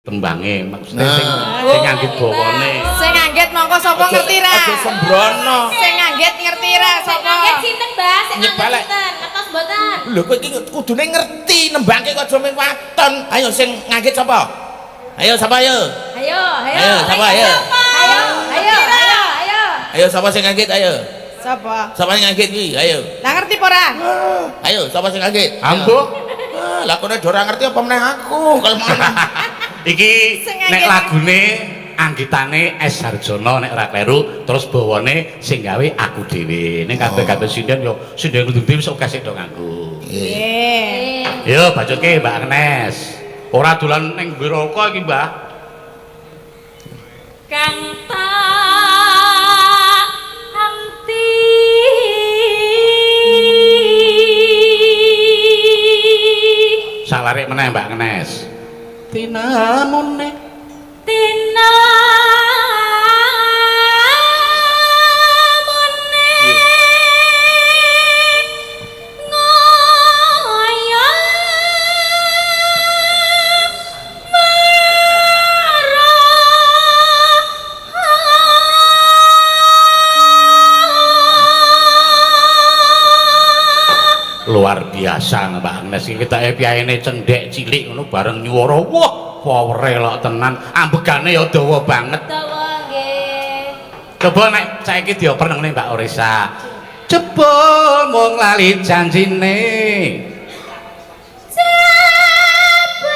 Tembange maksudnya sing sing nganggit bawane. Sing nganggit mongko sapa ngerti ra? Aja sembrono. Sing nganggit ngerti ra Sing sapa? nganggit sinten, Mbah? Sing nganggit Nyebalek. sinten? Ngertos mboten? Lho kowe iki kudune ngerti nembangke kok aja mung waton. Ayo sing nganggit sapa? Ayo sapa ayo? Ayo, ayo. Ayo sapa ayo? Ayo, ayo, ayo, ayo. Ayo sapa sing nganggit ayo? Sapa? Sapa sing nganggit kuwi? Ayo. Lah ngerti apa ora? Ayo sapa sing nganggit? Ambuh. Ah, lah kono ora ngerti apa meneh aku kalau mana. Iki Sing nek anggit. lagune anggitane S Harjono nek ora kleru, terus bawane sing gawe aku dhewe. Ning kabeh-kabeh sinden yo sinden kudu wis akeh sing do nganggo. Nggih. Yo bacutke Mbak Agnes. Ora dolan ning Wiraka iki, Mbah. Kang tak anti. Salarik meneh Mbak Agnes. Tinamune Tinamune ngoyo luar biasa Mbak Agnes iki ketake piyayene cendhek cilik ngono bareng nyuwara wah powere lok tenan ambegane ya dawa banget. Dawa nggih. Coba nek saiki dioper nang Mbak Orisa. Jebul mung lali janjine. Jebul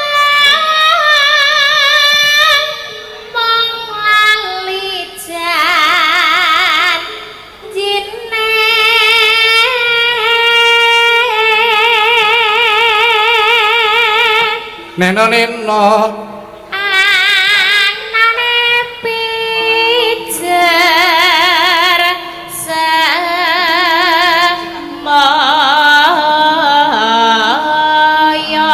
mung lali janjine. Neno neno Anane pijer semaya.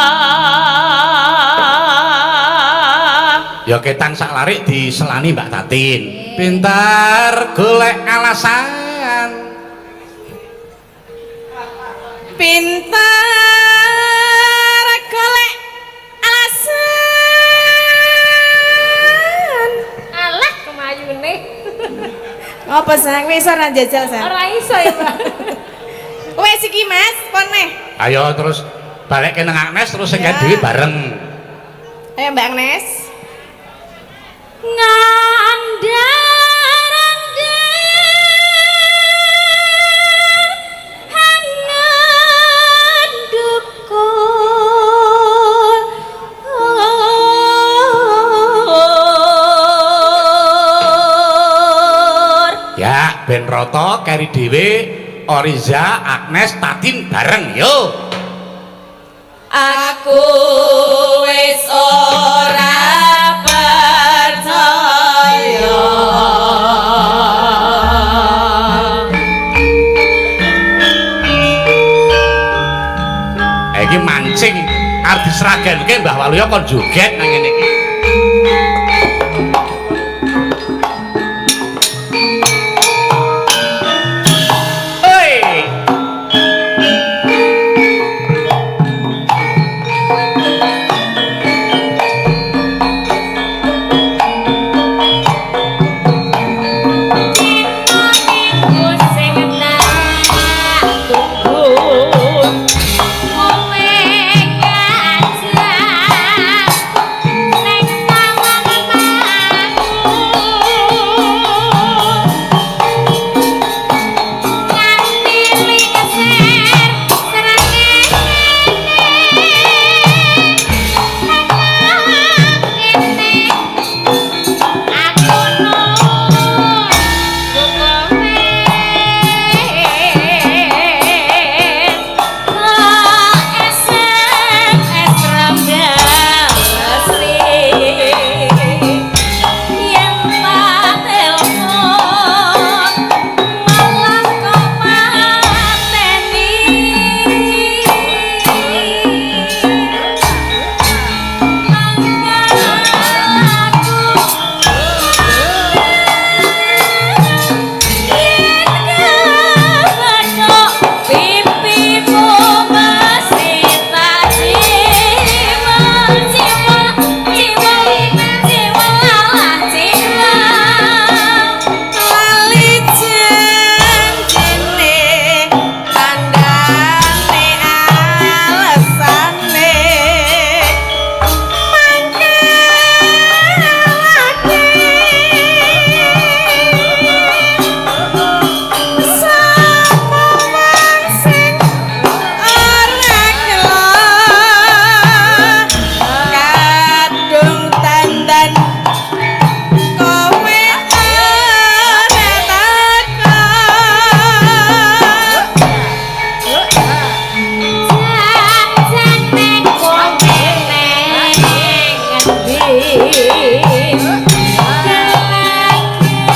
Ya ketang sak larik diselani Mbak Tatin. Pintar golek alasan. Pintar golek alasan. Alah kemayune. Apa sang wis ora jajal sang? Ora iso ya, Mbak. Wis iki Mas, pon meh. Ayo terus balik ke nang Agnes terus sing Ya. dhewe bareng. Ayo Mbak Agnes. Ngandar-andar hangan dukun Ya, ben rata keri dhewe Oriza, Agnes, Tatin bareng yo. Aku wis ora percaya. Iki mancing arep diseragenke Mbah Waluyo kon joget nang ngene iki. Oi. Minggu sing tak tunggu kowe ngajak ning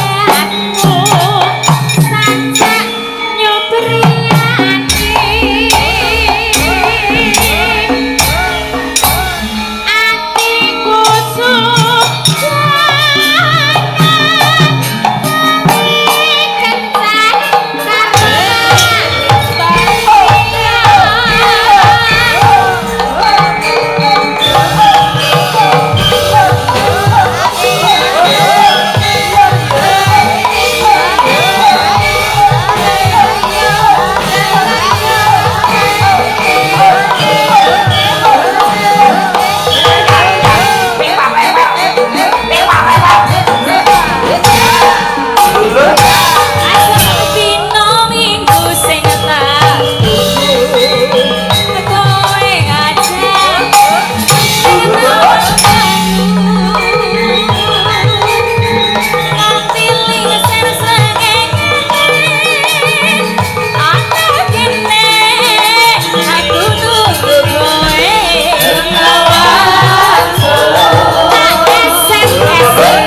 Gelagakmu sajak nyobriyani atiku sujana kencan Dina minggu sing tak tunggu kowe ngajak nganti lingsir srengenge ana kene aku nunggu kowe tak SMS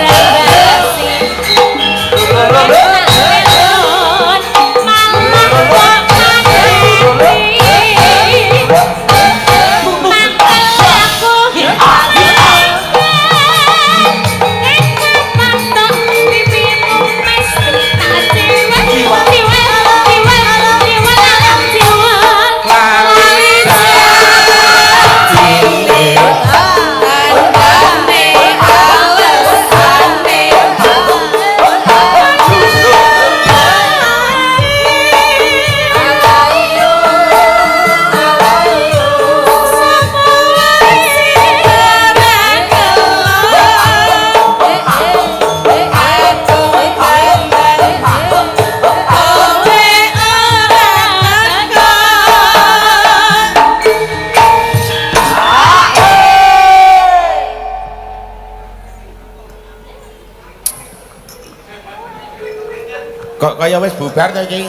Kok kaya wis bubar to iki.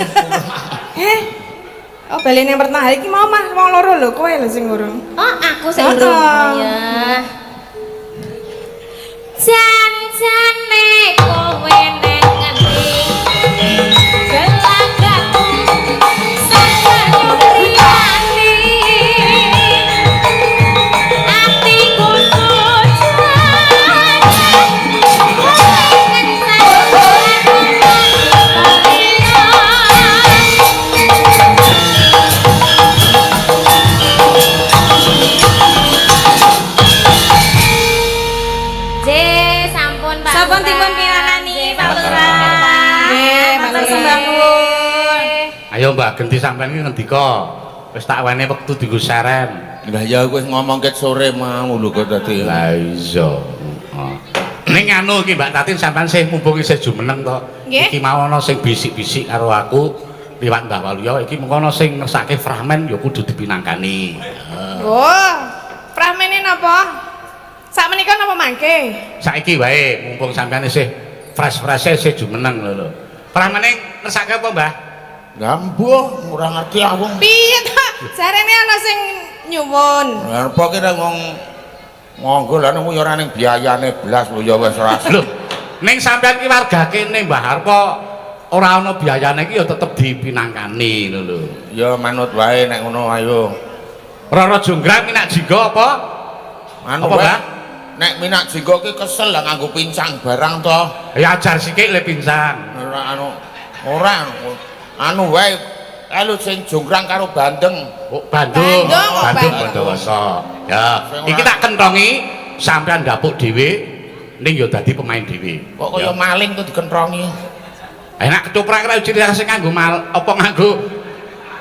Eh. Oh, bali yang pertama hari iki mau mah wong loro lho, kowe lho sing urung. Oh, aku sing Heeh. urung ya. Jan-jane kowe neng ngendi? Gelagakmu sajak nyubriyani. Atiku sujana. J, sampun Pak. Sampun Lurah. dipun piranani, J, Pak Lurah. Nggih, Matur Pak sembah Lurah. nuwun. Ayo Mbah genti sampean iki ngendika. Wis tak wene wektu dienggo seren. Lah ya aku wis ngomong ket sore mau lho kok tadi. Lah iya. Heeh. Ning anu iki Mbak Tatin sampean sih mumpung isih jumeneng to. Nggih. Iki mau ana sing bisik-bisik karo aku liwat Mbah Waluyo iki mengko ana sing ngersake fragmen ya kudu dipinangkani. Oh, fragmene napa? Sakmenika napa mangke? Saiki wae mumpung sampean isih fresh-freshe isih jumeneng lho lho. Fragmene ngersake apa Mbah? Lah mbuh ora ngerti aku. Piye to? Jarene ana sing nyuwun. Lah apa kira wong monggo lah nang ya ora ning biayane blas lho ya wis ora. Lho, ning sampean ki warga kene Mbah Harpo ora ana biayane iki ya tetep dipinangkani lho lho. Ya manut wae nek ngono ayo. Roro Jonggrang minak jingga apa? Anu Apa, wae. Mbah? Nek minak jingga ki kesel lah nganggo pincang barang to. Ya ajar sikik le pincang. Ora anu ora anu wae elu sing jonggrang karo bandeng. Oh, Bandung, Bandung, kok Bandung Bandung. Bondowoso. Ya, Sing iki ora- tak kentongi sampean ndapuk dhewe ning ya dadi pemain dhewe. Kok kaya maling tuh dikentrongi. Enak ketoprak ora ciri khas nganggo mal apa nganggo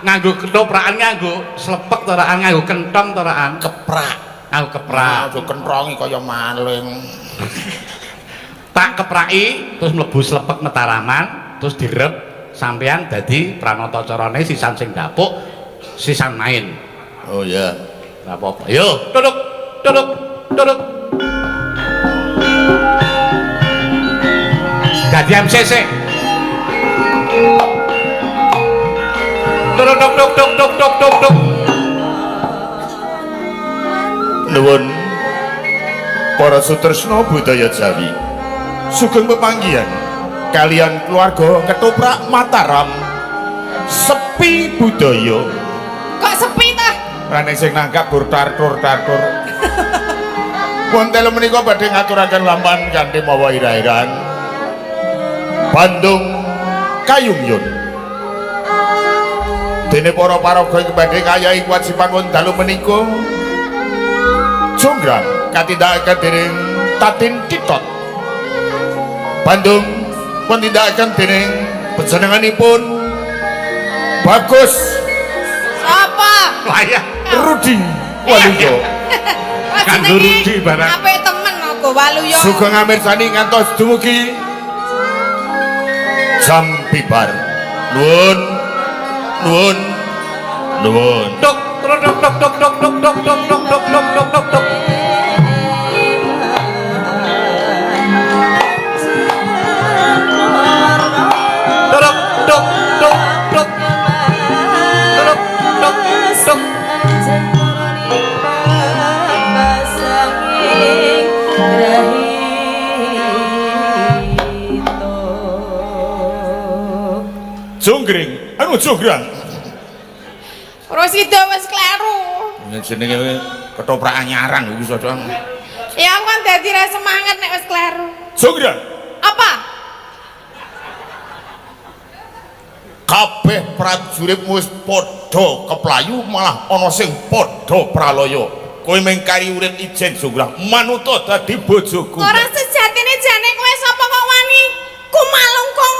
nganggo ketoprakan nganggo slepek to raan nganggo kentong to raan Keprak. nganggo keprak. Aja kentrongi kaya maling. Tak kepraki terus mlebu slepek Mataraman terus direp sampean dadi pranata carane sisan sing dapuk sisan main. Oh iya. Ora apa-apa. Yo, duduk, duduk, duduk. Dadi MC sik. Duduk, duk, duk, duk, duk, duk, duk, duk. Nuwun. Para sutresna budaya Jawi, sugeng pepanggihan kalian keluarga Ketoprak Mataram Sepi Budaya. Kok sepi ta? Rane sing nangkap burtar-tur tartur. Wonten menika badhe ngaturaken lampahan kanthi mawa ira-iran Bandung Kayumyun. Dene para paraga ing badhe ngayahi kewajiban wonten dalu menika Jonggrang katindakaken dening Tatin Titot. Bandung pun dening panjenenganipun Bagus. Sapa? Lah ya Rudi Waluyo. Kanggo Rudi barang. Apik temen aku Waluyo. Sugeng amirsani ngantos dumugi jam bibar. Nuwun. Nuwun. Nuwun. Tok tok tok tok tok tok tok tok tok tok tok tok tok tok. Tok tok tok tok. Tok tok tok. Jonggring, anu jonggrang. Rosida wis kleru. Jenenge ketoprak anyaran kuwi sadha. Ya aku kan dadi ra semangat nek wis kleru. Jonggrang. Apa? Kabeh prajurit wis padha keplayu malah ana sing padha pralaya. Kowe mengkari urip ijen Jonggrang, manuta dadi bojoku. Ora sejatine jane kowe sapa kok wani kumalungkung.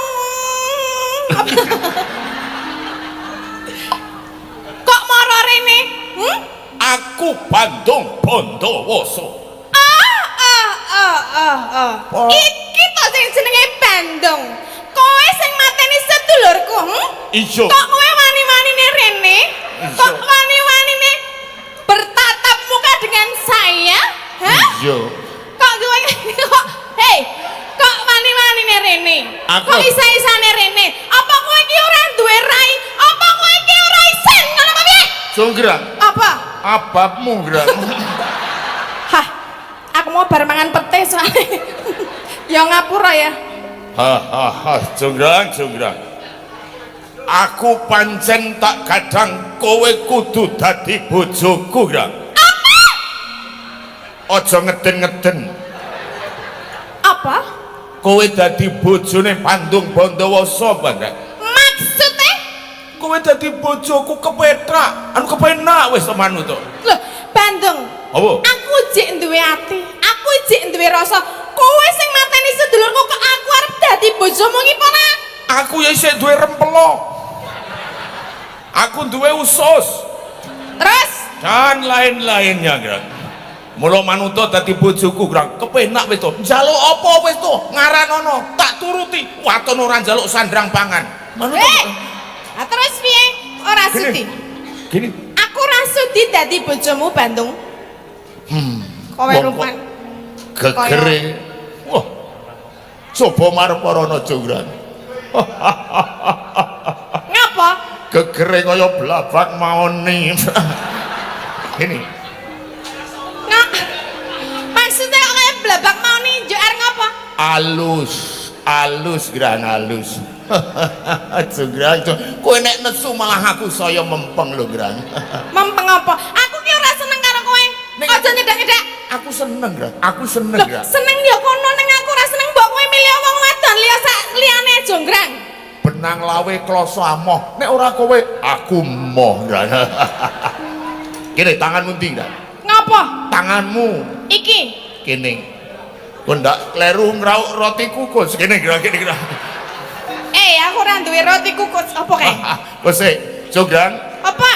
Kok mara rene? Hmm? Aku Bandung Bondowoso. Ah. Iki to sing jenenge Bandung. Kowe sing mateni sedulurku, hmm? Iya. Kok kowe wani-wanine rene? Kok wani-wanine bertatap muka dengan saya? Hah? Iya. Kok kowe kok hei, kok wani-wanine rene? Aku- Kok isa-isane rene? Apa kowe iki ora duwe rai? Apa kowe iki ora isin ngono apa piye? Jonggrang, Apa? ababmu grang. Hah, aku mau bar mangan pete soalnya. Ya ngapura ya. Ha ha ha, Jonggrang, Jonggrang. Aku pancen tak gadang kowe kudu dadi bojoku, Grang. Apa? Aja ngeden-ngeden. Apa? Kowe dadi bojone Bandung Bondowoso, Bandang. Maksudnya? Kowe dadi bojoku kepethak, anu kepenak wis manut to. Loh, Bandung. Apa? Aku jek duwe ati, aku jek duwe rasa. Kowe sing mateni sedulurku kok aku arep dadi bojomu ki apa ora? Aku ya isih duwe rempelo. Aku duwe usus Terus dan lain-lainnya, Grang. Mula manuta dadi bojoku, Grang. Kepenak wis to. Njaluk apa wis to? Ngaranono, tak turuti. Waton ora njaluk sandrang pangan. Manuta. Ah, terus piye? Ora sudi. Gini. Aku ora sudi dadi bojomu, Bandung. Kowe rupan. Gegere. Wah. Coba marep rono, Jonggrang. Ngapa? Gegere kaya blabak maoni. Gini. Ngak. Maksudnya kok kaya blabak maoni njuk arep ngapa? Alus, alus Grang, alus. Jonggrang, kowe nek nesu malah aku saya mempeng lho, Grang. Mempeng apa? Aku ki ora seneng karo kowe. Aja nyedak-nyedak. Aku seneng, Grang. Aku seneng, Loh, Grang. seneng ya kono ning aku ora seneng mbok kowe milih wong wadon liya sak liyane Jonggrang. Benang lawe kloso amoh. Nek ora kowe, aku moh, Grang. Kene tanganmu ndi, Grang? Ngapa? Tanganmu Iki. kene. Kowe ndak kleru ngrauk roti kukus. Kene, Grang, kene, Grang. Aku ora duwe roti kukus apa kae? Wes sik, Jonggrang. Apa?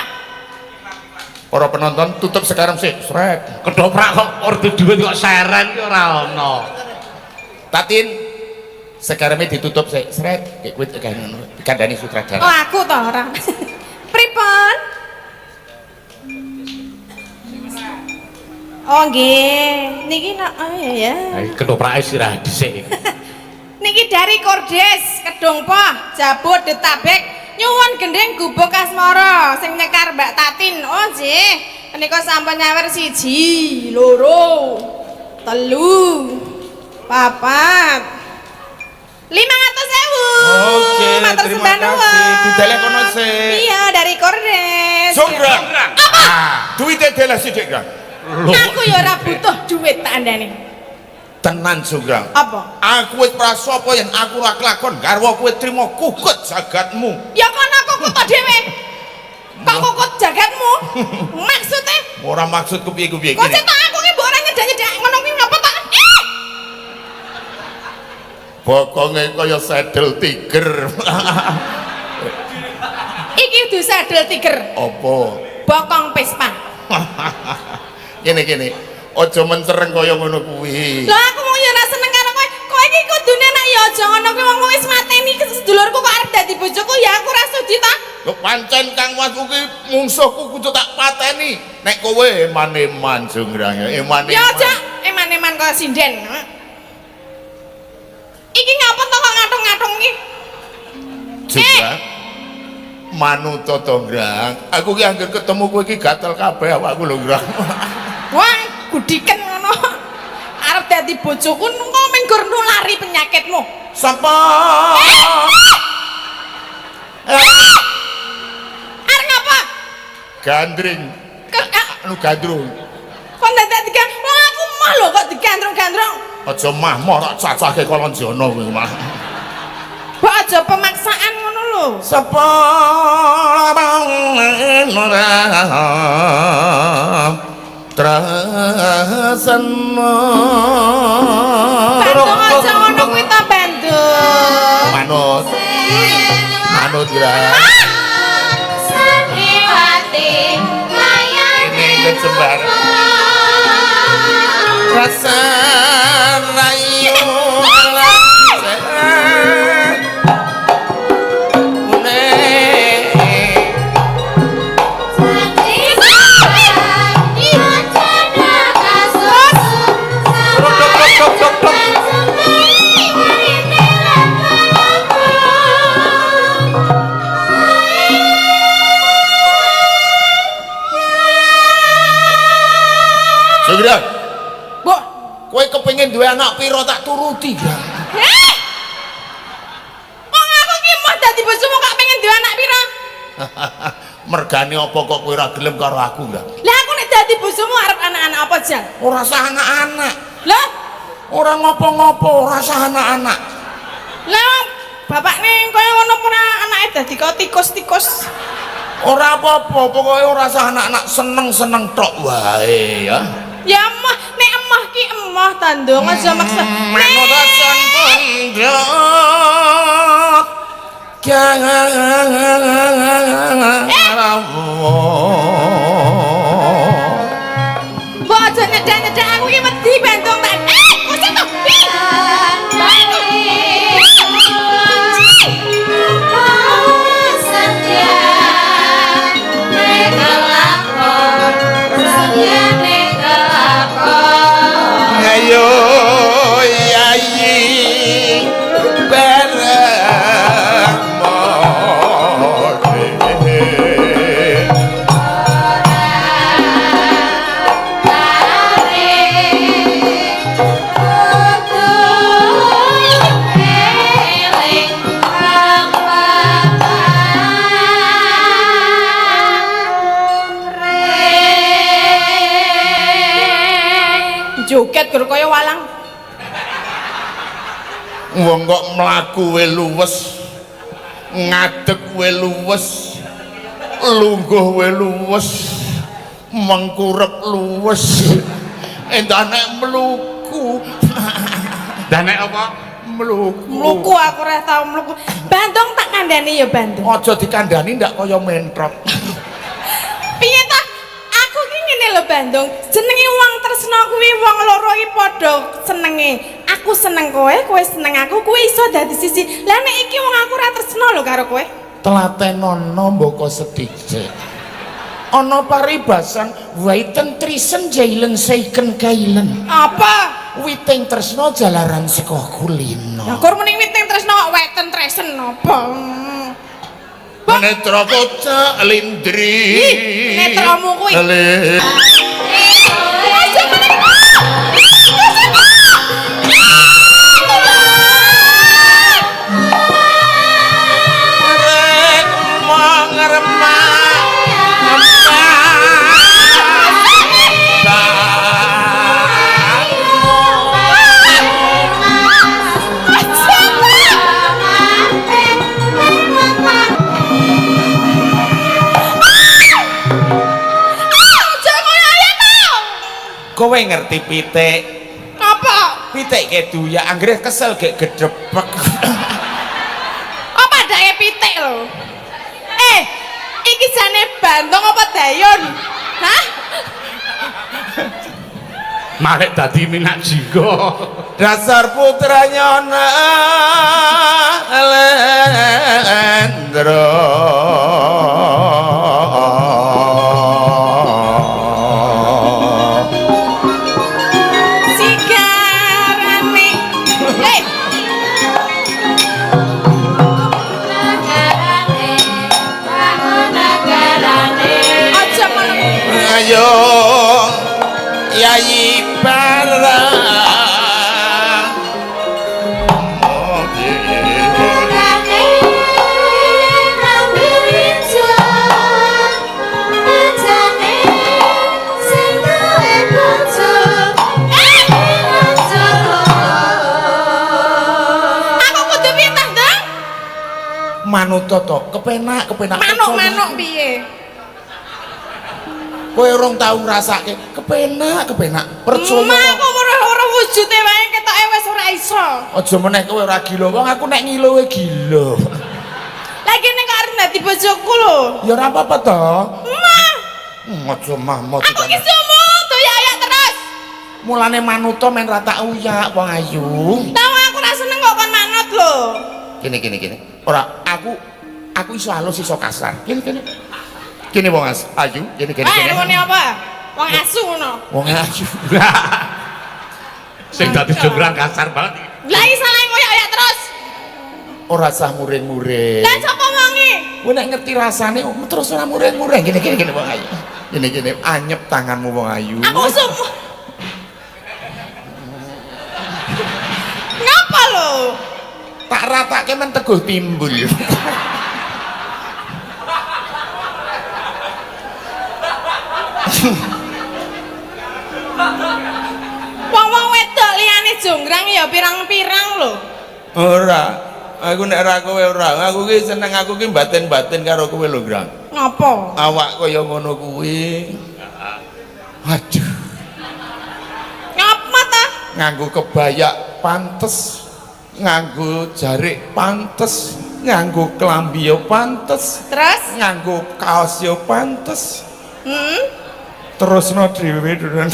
Para penonton tutup sekarang sik. Srek. Ketoprak kok order duit kok seren ki ora ono. Tatin sekarangnya ditutup sik. Srek. Kayak kowe kayak ngono. Dikandani sutradara. Oh, aku to ora. Pripun? Oh nggih, niki nak oh iya ya. Ketoprake sirah dhisik. Niki dari Kordes, Kedung Poh, Jabodetabek, nyuwun gendhing gubuk asmara sing nyekar Mbak Tatin. Oh nggih, menika sampun nyawer 1, 2. Telu. Papat. 500.000. Oke, matur terima sembah kasih. nuwun. Dideleh kono sik. Iya, dari Kordes. Sunggrang. Apa? Duite deleh sithik, Grang. Aku ya ora butuh duit tak andane. Tenan, Sunggrang. Apa? Aku wis prasapa yen aku ora kelakon garwa kowe trimo kukut jagatmu. Ya kono kukut to dhewe. Kok kukut jagatmu? Maksudnya Ora maksud kepiye-kepiye kok gini. cetok aku ki mbok ora nyedak-nyedak ngono kuwi ngapa tak? Bokonge kaya sedel tiger. Iki udu sadel tiger, Apa? bokong Vespa. Gini gini. Aja mencereng kaya ngono kuwi. Lah aku mau ya ora seneng karo kowe. Kowe iki kudune nek ya aja ngono kuwi wong wis mateni sedulurku kok arep dadi bojoku ya aku ora sudi ta. Lho pancen Kang Mas kuwi mungsuhku kudu tak pateni. Nek kowe eman-eman Junggrang, eman-eman. Ya aja eman-eman kaya sinden. Iki ngapa to kok ngatung-ngatung iki? Junggrang. Manut to, Grang. Aku ki angger ketemu kowe iki gatel kabeh awakku lho, Grang. Wah, gudiken ngono. Arep dadi bojoku kok menggur nulari penyakitmu. Sapa? Arep ngapa? Gandring. Ke, Anu gandrung. Kok dadak digan? Wong aku mah lho kok digandrung-gandrung. Aja mah-mah tak cacahke Kalanjana kowe mah. Mbok aja pemaksaan ngono lho. Sapa Trasana. Bandung aja ngono kuwi ta Bandung. Manut. Manut ya. Seniwati layane Ini kejembar. Rasa rayu Sugra, Mbok, kowe kepengin duwe anak piro tak turuti, Grang. eh! Wong aku ki moh dadi bojomu kok pengen duwe anak pira? Mergane apa kok kowe ora gelem karo aku, Grang? Lah aku nek dadi bojomu arep anak-anak apa jal? Ora sah anak-anak. Lah, Ora ngopo-ngopo, ora sah anak-anak. lah wong bapakne kaya ngono ora anake dadi kaya tikus-tikus. Ora apa-apa, pokoke ora sah anak-anak, seneng-seneng tok wae ya. Ya emoh, nek emoh ki emoh ta Ndung, aja maksa. Manut asan pendot. Mbok aja nyedak-nyedak aku ki wedi Bandung tak. Kok situ? Ih! Ayo yayi bareng modhe. Joget gur kaya walang. Wong kok mlaku we luwes, ngadeg we luwes, lungguh we luwes, mengkurep luwes. Endah nek mluku, Lah nek apa? mluku. Mluku aku ora tau mluku. Bandung tak kandhani ya Bandung. Aja dikandani ndak kaya mentrot. Piye ta? Aku ki ngene lho Bandung. Jenenge wong tresna kuwi wong loro iki padha senenge. Aku seneng kowe, kowe seneng aku, kowe iso dadi siji. Lah nek iki wong aku ora tresna lho karo kowe. Tlatenono mboko sedhik. Ana paribasan waiten trisen jailen seiken kailen. Apa? Witing tresna jalaran saka kulino. Lah kur muni witing tresna kok weten tresen apa? Netra kocak lindri. Ih, netramu kuwi. Le. Aja meneh. Kowe ngerti pitik? Apa? Pitik ke duya anggere kesel gek gedebek. Apa adake pitik lho? Eh, iki jane Bandung apa Dayon? Hah? Marek dadi minak jinggo. Dasar putranya Nalendra. Sigarane. Eh, Nagarane, bangun nagarane. aja ngono. Ayo Yayi Barang. Nagarane, rambi rejo. Bejane, sing duwe bojo. Bojo. Aku kudu piye ta, Ndang? Manut to, kepenak, kepenak. Manuk-manuk piye? Kowe urung tau ngrasake, kepenak, kepenak. Percaya. Mah aku ora wujude wae ketoke wis ora iso. Aja meneh kowe ora gila. Wong aku nek ngilo kowe gila. Lagi nek kok arep dadi bojoku lho. Ya ora apa-apa to. Mah, Aja mamot. aku ki sumu doyak-oyak terus. Mulane manuta men ra tak uyak wong ayu. Lah wong aku ora seneng kok kon manut lho. Kene kene kene. Ora, aku iso halus iso kasar. Kene kene. Kene wong ayu, kene kene Eh, kene. ngene apa? Wong asu ngono. Wong ayu. Sing dadi jonggrang kasar banget iki. Lah iki salah ngoyak-oyak terus. Ora sah muring-muring. Lah sapa wonge? Kowe nek ngerti rasane oh, terus ora muring-muring. Kene kene kene wong ayu. Kene kene anyep tanganmu wong ayu. Aku sumu. Ngapa lho? Tak ratake men teguh timbul. Wong-wong wedok liyane jonggrang ya pirang-pirang lho. Ora. Aku nek ora kowe ora. Aku ki seneng aku ki batin-batin karo kowe lho, Grang. Ngopo? Awak kaya ngono kuwi. Waduh, Ngapa ta? nganggo kebaya pantes, nganggo jarik pantes, nganggo klambi yo pantes, Terus? nganggo kaos yo pantes. Hmm? Terusno dhewe duren.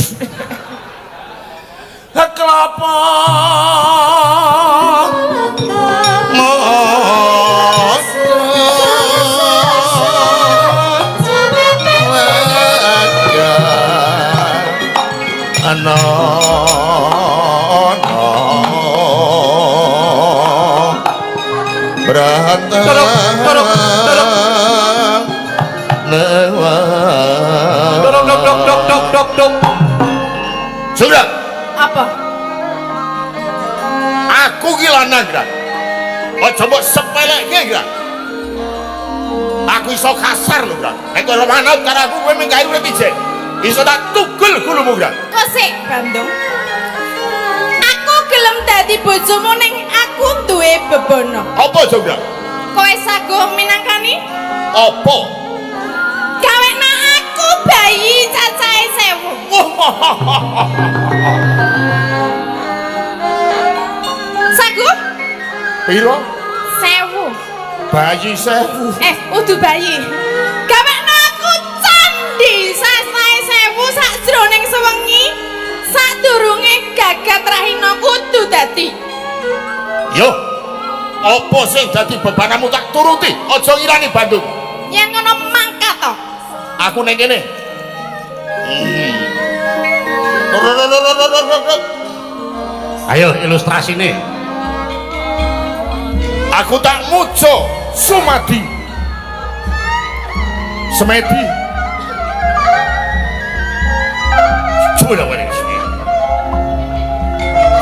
Kelapa ana ana Torok, torok, torok. Torok dok dok dok dok dok dok. Sudah, Apa? aku ki lanang, Gran. Aja mbok sepelekke, Gran. Aku iso kasar lho, Gran. Nek ora manut karo aku kowe menggawe urip ijen. Iso tak tugel gulumu, Gran. Kok sik, Bandung? Aku gelem dadi bojomu ning aku duwe bebono. Apa, Jonggrang? Kowe saguh minangkani? Apa? Gawekno aku bayi cacahe 1000. Saguh? Piro? 1000. Bayi 1000. Eh, udu bayi. Gawekno aku candhi sasahe 1000 sakjroning sewengi. Sadurunge gagat rahina kudu dadi. Yo. Apa sing dadi bebanamu tak turuti? Aja ngirani Bandung. Yen ngono mangkat to. Aku ning kene. Ayo ilustrasine. Aku tak mujo Sumadi. Semedi. Sudah hari ini.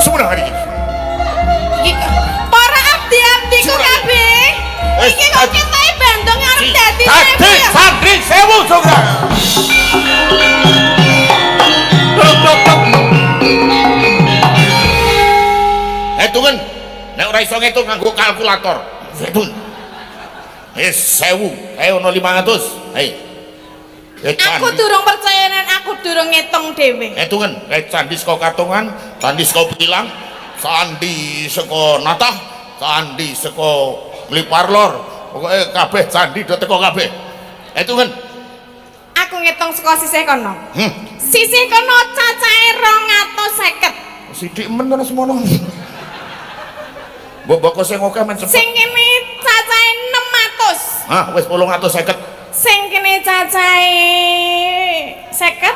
Sudah hari ini. Iki para abdi-abdiku kabeh. Iki kok ketoke Bandung arep dadi Dadi sewu ya? santri 1000 jonggrang. Dok dok dok. Hitungen. Nek ora iso ngitung nganggo kalkulator. Hitung. Wis 1000, kae ono 500. Hei. Aku durung percaya nek aku durung ngitung dhewe. Hitungen, kae candi saka Katongan, candi saka Pilang, candi saka Natah, candi saka Nglipar Lor. Pokoke kabeh candi do teko kabeh. Hitungen. Aku ngitung saka sisih kono. Sisih kono cacahe 250. Sithik men ana semono. Mbok mbok sing akeh men cepet. Sing kene cacahe 600. Ah, wis 850. Sing kene cacahe 50.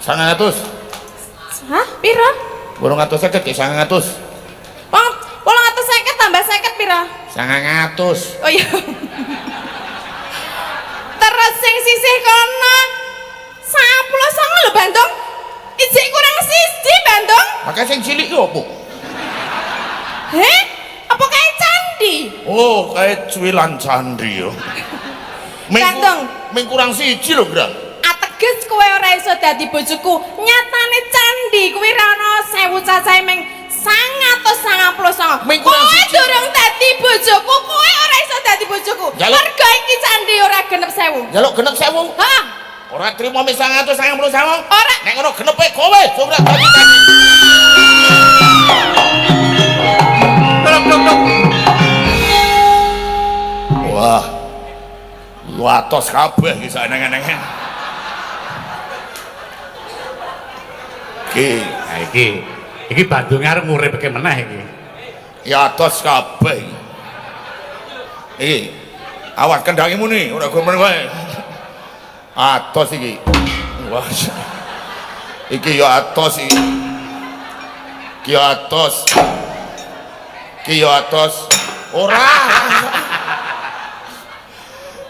900. Hah? Piro? 850 ya 900. Wong 850 tambah 50 piro? 900. Oh iya. Terus sing sisih kono 99 lho Bandung. Ijik kurang siji Bandung. Maka sing cilik ki opo? Heh? Apa kae candi? Oh, kae cuwilan candi yo. Bandung. Ming kurang siji lho, Gra. Ateges kowe ora iso dadi bojoku. Nyatane candi kuwi ra ono 1000 cacahe ming 999. Ming kurang Kowe siji. durung dadi bojoku, kowe ora iso dadi bojoku. Mergo iki candi ora genep 1000. Njaluk genep 1000. Hah? Ora trimo ming 999. Ora. Nek ngono genepe kowe, Jonggrang dadi candi. Tok tok tok. Wah. Watos kabeh iki sak eneng-enenge. Iki, Nah iki. Iki Bandung arep nguripke meneh iki. Ya atos kabeh. Iki. Awas kendange muni, ora gomen wae. Atos iki. Wah. Iki ya atos iki. Iki ya atos. Iki ya atos. Ora.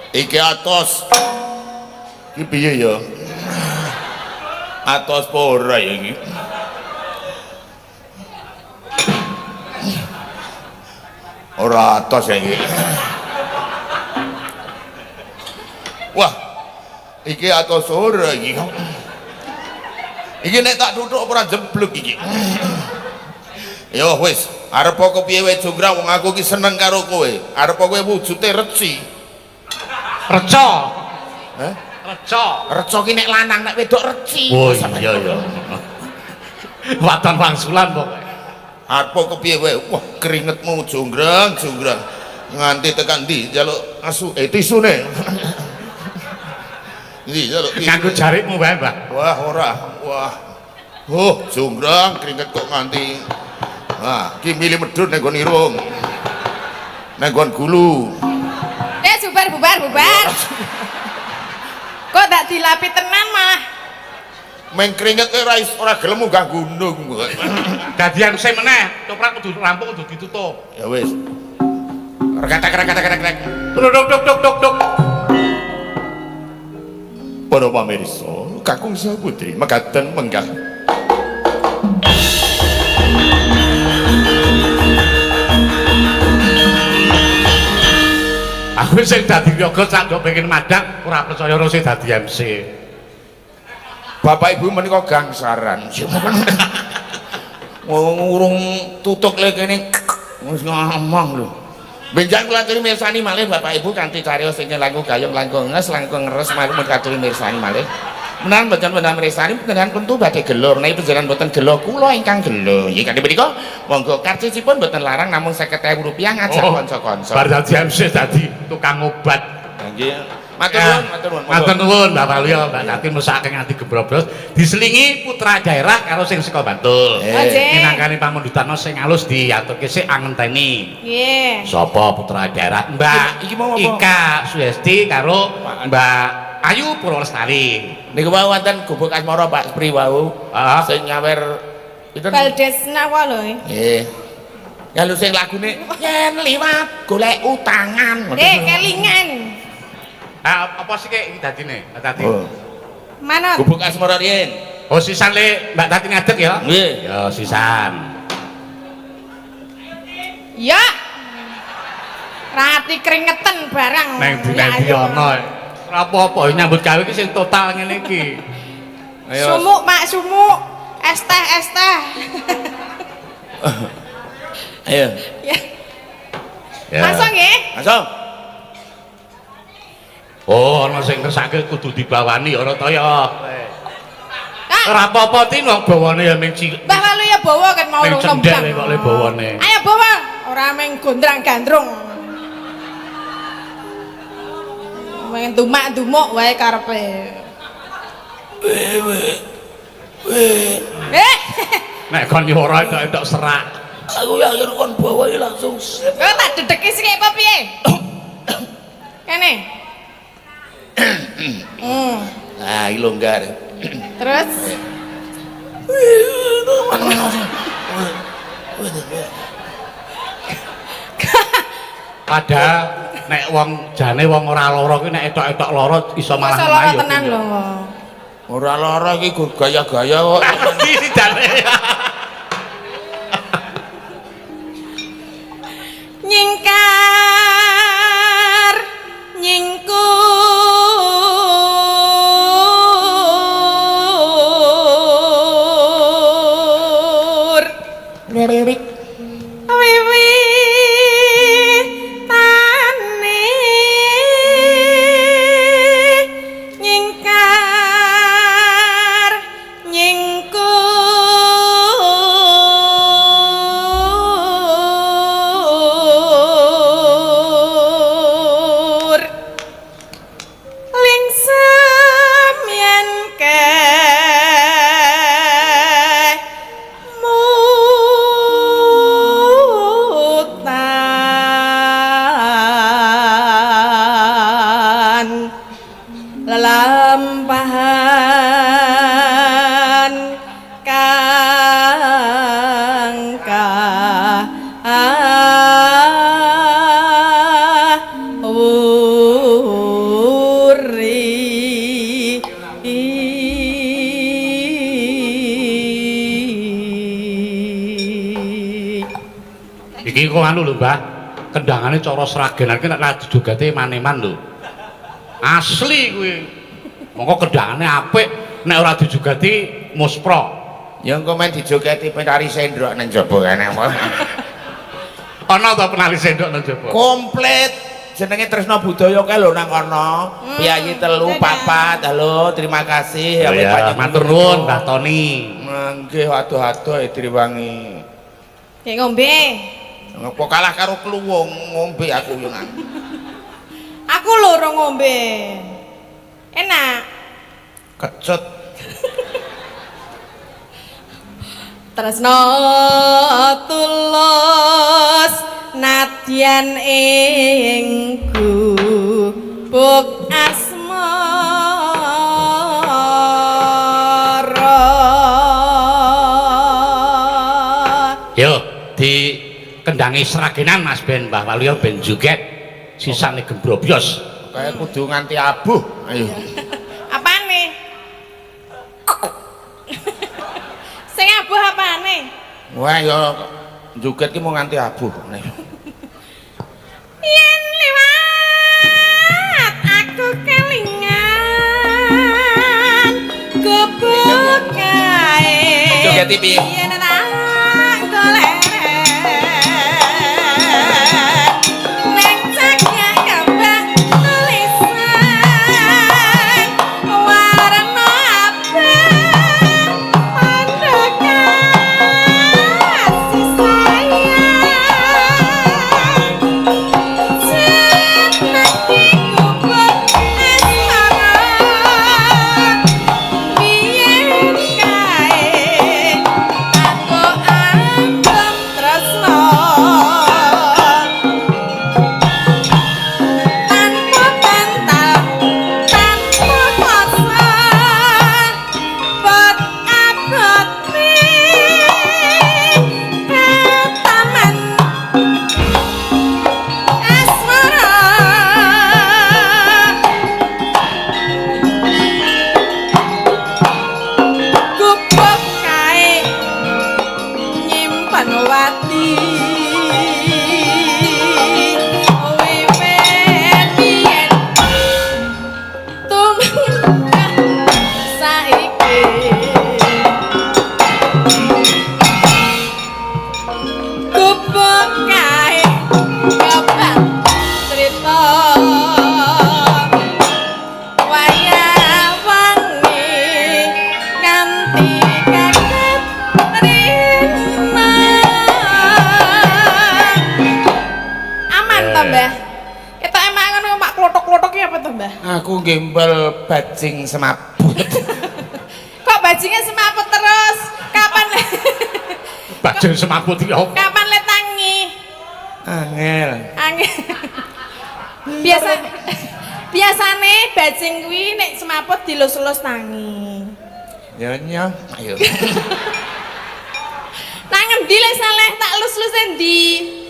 Iki atos. Iki piye ya? Atos apa ora ya iki? Ora atos ya iki. Wah. Iki atos ora iki. Iki nek tak tutuk ora jeblok iki. Ya wis, arep kepiye wae Jonggrang wong aku iki seneng karo kowe. Arep kowe wujude reci. Reca. Hah? Reca. Reca ki nek lanang nek wedok reci. Oh iya iya. Waton wangsulan pokoke. Arep kepiye wae? Wah, keringetmu Jonggrang, Jonggrang. Nganti tekan ndi njaluk asu tisune. Ndi njaluk tisune. Nganggo jarikmu wae, Mbah. Wah, ora. Wah. Oh, Jonggrang keringet kok nganti. Nah, ki milih medhun ning nggon irung. Ning nggon gulu. Bubar bubar bubar. Kok tak dilapi tenan malah. Meng keringet ora gelem munggah gunung. Dadi MC meneh, toprak kudu rampung kudu ditutup. Ya wis. Reketek reketek reketek. Tuk tuk tuk tuk tuk. Para pamirsa, kakung saha putri mekaten menggah. Aku sing dadi yoga sak ndok pengen madang ora percaya ora sing dadi MC. Bapak Ibu menika gangsaran. Wong urung tutuk le kene wis ngomong lho. Benjang kula aturi mirsani malih Bapak Ibu kanthi cariyos sing langkung gayung langkung nges langkung ngeres malih mun katuri mirsani malih. Menawi mboten wonten mirsani panjenengan kuntu badhe gelo menawi panjenengan mboten gelo kula ingkang gelo. Nggih kanthi menika monggo karcisipun mboten larang namung 50.000 rupiah ngajak kanca-kanca. Bar dadi MC dadi tukang obat. Nggih. Matur nuwun, matur nuwun. Matur nuwun Mbak Waluyo, Mbak Tati mesake nganti gebrobros diselingi putra daerah karo sing saka Bantul. Minangkani pamundhutana sing alus diaturke sik angenteni. Nggih. Sapa putra daerah? Mbak Iki mau apa? Ika Suesti karo Mbak Ayu Purwolestari. Niku wau wonten gubuk asmara Pak Pri wau. Sing nyawer pinten? Baldesna wae lho. Nggih. Ya lho sing lagune yen liwat golek utangan. Kelingan. Ah, apa sih kek iki dadine? Mbak Tati. Oh. Manut. Gubuk asmara riyen. Oh, sisan le Mbak Tati ngadeg ya? Nggih. Ya, sisan. Ya. Rati keringetan barang. Neng di ana. Ora apa-apa nyambut gawe iki sing total ngene iki. Ayo. Sumuk, Mak, sumuk. Es teh, es teh. Ayo. Ya. Ya. Langsung nggih. Langsung. Oh, ana sing ngersake kudu dibawani ora ta ya. Kak, Ora apa-apa Tin, wong bawane ya ming Mbah Walu ya bawa kan mau ming urung cendhek nembang. kok le bawane. Ayo bawa, ora meng gondrang-gandrung. Meng dumak-dumuk wae karepe. Eh, Nek kon nyuwara entok-entok serak. Aku yakin kon bawa langsung sip. kok tak dedeki sik apa piye? Kene. Hmm, Nah, iki longgar. terus Padahal nek wong jane wong ora lara kuwi nek etok-etok lara iso malah masa lara ngenahi ya, tenan Tin, ya. lho. Ora lara iki gur gaya-gaya kok. Iki jane. Nyingkar nyingkur wiwitane nyingkar nyingkur lingsem yen kemutan lelampahan kang kawuri. Iki kok anu lho, Mbah. Kendangane cara Sragenan ki nek ra dijogate eman-eman lho. Asli kuwi. Mongko kendangane apik, nek ora dijogati muspro. Ya engko men dijogeti penari sendrok nang jaba kene. Ana ta penari sendok nang jaba? Komplit jenenge Tresna Budaya kae lho nang kono. Piyayi telu Dadah. papat. Halo, terima kasih. Oh ya, matur nuwun Mbah Toni. Nggih, adoh-adoh Triwangi. Kayak ngombe. Ngopo kalah karo kluwung ngombe aku yo nang. Aku loro ngombe. Enak. Kecut. Tresno tulus nadyan ing gubuk asmara. Yo, di kendangi Sragenan Mas ben Mbah Waluyo ben joget sisane gembrobyos. Kaya kudu nganti abuh. Ayo. Apane? Sing abuh apane? Wah ya joget ki mau nganti abuh. Yen liwat aku kelingan gubuk kae. Jogeti piye? Yen tak golek neng cakak kembang tulisan warna abang tanda kasih sayang. Seneng gubuk asmara biyen kae aku anggem tresno tanpa bantal tanpa kloso bot abote ketaman asmara. Gubuk kae nyimpen wati wiwit biyen tumengkah saiki gubuk kae kebak crita. Mbah? Ketok emang ngono mak klothok-klothok ki apa to, Mbah? Aku gembel bajing semaput. Kok bajingnya semaput terus? Kapan Bajing semaput iki apa? kapan le tangi? Angel. Angin. Biasa biasane bajing kuwi nek semaput dilus-lus tangi. Ya nyo, ayo. Nang ngendi le saleh tak lus-lus endi?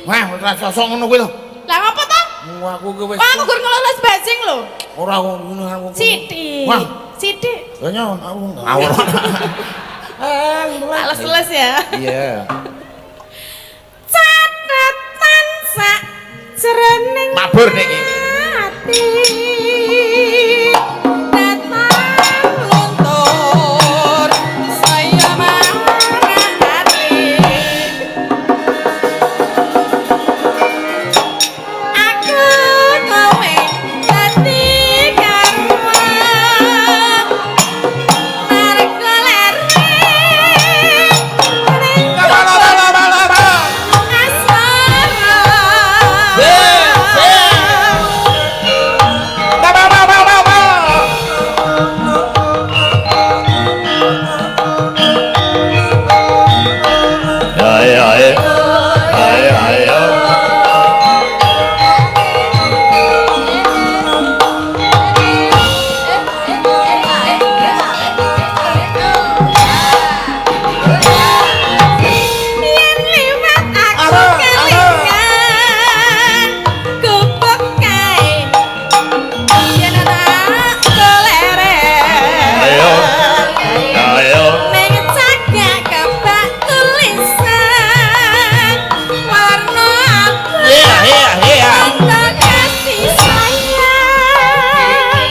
Wah, ora sosok ngono kuwi lho. Lah ngopo to? Wah, aku ki wis Wah, aku gur ngelus bajing lho. ora ngono aku. Sithik. Wah. Sithik. Ya nyo, aku ngawur. Tak lus-lus ya. Iya. Catetan sak jroning Mabur nek iki. ati. Datang luntur saya marah ati. Aku kowe dadi garwa. Marga lereng ning asmara. Ayo ayo. Ayo ayo. Yen liwat aku kelingan gubuk kae yen ana keleren Ayo. Ayo. ning cagak kebak tulisan warna abang Iya iya iya. tanda kasih sayang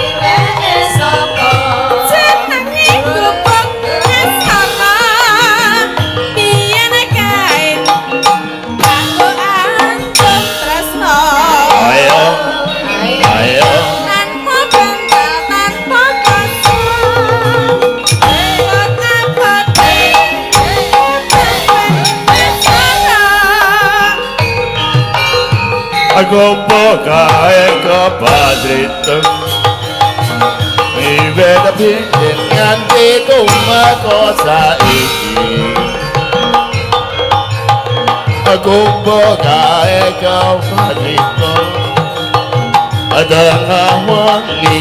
jenenge gubuk asmara biyen kae kanggo antum tresno Ayo. Ayo. tanpa bantal tanpa kosong kota Aku pokae kepadritem. Wiwit pinjin nganti tumeka saiki. Aku pokae kepadritem. Tengah wengi